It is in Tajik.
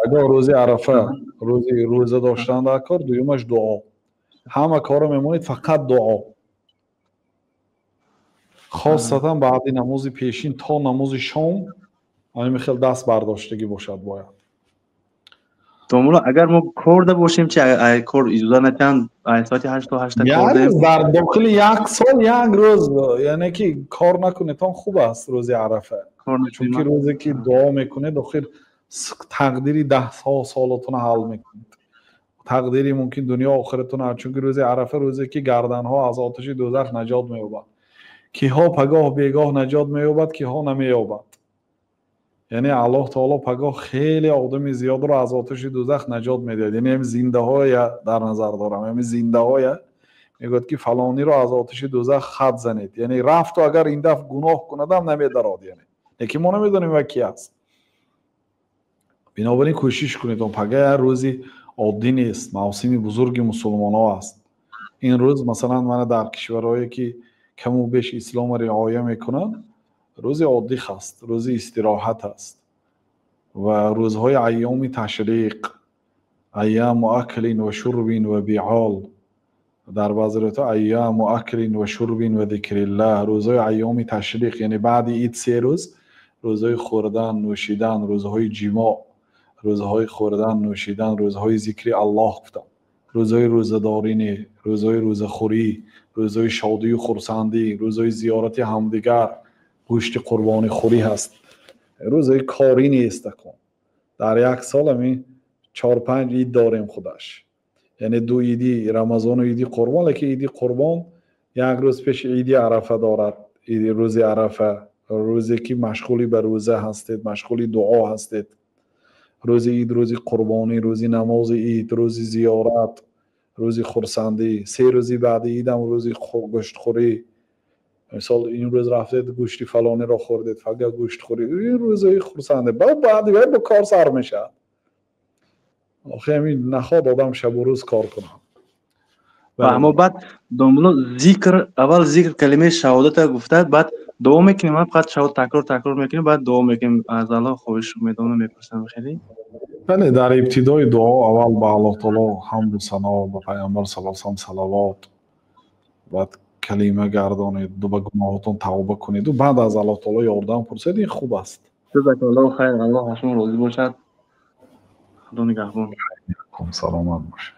Пагоҳ рӯзи Арафа, рӯзи рӯза доштан дар кор, дуюмаш дуо. Ҳама корро мемонед, фақат дуо. Хосатан баъди намози пешин то намози шом ҳамин хел даст бардоштагӣ бошад бояд. Домулло, агар мо корда бошем чи, кор иҷоза натиҳанд, соати 8 то 8 кор дорем? Дар дохили як сол як рӯз, яъне ки кор накунедтон хуб аст рӯзи Арафа, чунки рӯзе ки дуо мекунед, охир тақдири даҳҳо солатонро ҳал мекунед, тақдири мумкин дунё охиратон, чунки рӯзи Арафа рӯзе ки гарданҳо аз оташи дӯзах наҷот меёбад. Киҳо пагоҳ бегоҳ наҷот меёбад, киҳо намеёбад. Яъне Аллоҳ таоло пагоҳ хеле одами зиёдро аз оташи дӯзах наҷот медиҳад. Яъне ҳами зиндаҳоя дар назар дорам, ҳами зиндаҳоя мегӯяд, ки фалониро аз оташи дӯзах хат занед. Яъне рафту агар ин дафъ гуноҳ кунадам, намедарод. Яъне лекин мо намедонем ва ки аст. Бинобар ин кӯшиш кунед, пага як рӯзи оддӣ нест, мавсими бузурги мусулмонҳо аст ин рӯз. Масалан, мана дар кишварҳое ки каму беш исломро риоя мекунанд, рӯзи оддӣ аст, рӯзи истироҳат аст ва рӯзҳои айёми ташриқ, айёму аклин ва шурбин ва биол, дар баъзе ривоятҳо айёму аклин ва шурбин ва зикриллаҳ, рӯзҳои айёми ташриқ, яъне баъди ид 3 рӯз, рӯзҳои хӯрдан, нӯшидан, рӯзҳои ҷимоъ, рӯзҳои хӯрдан, нӯшидан, рӯзҳои зикри Аллоҳ гуфтам, рӯзҳои рӯзадорӣ, рӯзҳои рӯзахӯрӣ, рӯзҳои шодию хурсандӣ, рӯзҳои зиёрати ҳамдигар, гӯшти қурбонихӯрӣ ҳаст. Рӯзҳои корӣ нест. Акун дар як сол ҳамин 4-5 ид дорем худаш, яъне ду иди Рамазону иди Қурбон. Лекин иди Қурбон як рӯз пеши иди Арафа дорад. Рӯзи Арафа рӯзе ки машғули ба рӯза ҳастед, машғули дуо ҳастед. Рӯзи ид, рӯзи қурбонӣ, рӯзи намози ид, рӯзи зиёрат, рӯзи хурсандӣ. 3 рӯзи баъди идам рӯзи гӯштхӯрӣ. Мисол, ин рӯз рафтед, гӯшти фалониро хӯрдед, фақат гӯштхӯрӣ, ин рӯзҳои хурсандӣ. Баъди вай бо кор сар мешавад. Охи ҳамин нахоҳад одам шабу рӯз кор кунад. Фаҳмо. Баъд, домулло, зикр, аввал зикр, калимаи шаҳодата гуфта, баъд дуо мекунем. Фақат шаҳодат такрор такрор мекунем, баъд дуо мекунем, аз Аллоҳ хоҳиш умедона мепурсам хеле. Бале, дар ибтидои дуо аввал ба Аллоҳ таоло ҳамду сано, ба Пайғамбар саллаллоҳу алайҳи васаллам салавот, баъд калима гардонед, ба гуноҳотон тавба кунеду баъд аз Аллоҳ таоло ёрдам пурсед, ин хуб аст. Ҷазакаллоҳу хайр, Аллоҳ аз шумо розӣ бошад, Худо нигаҳбон. Саломат бошед.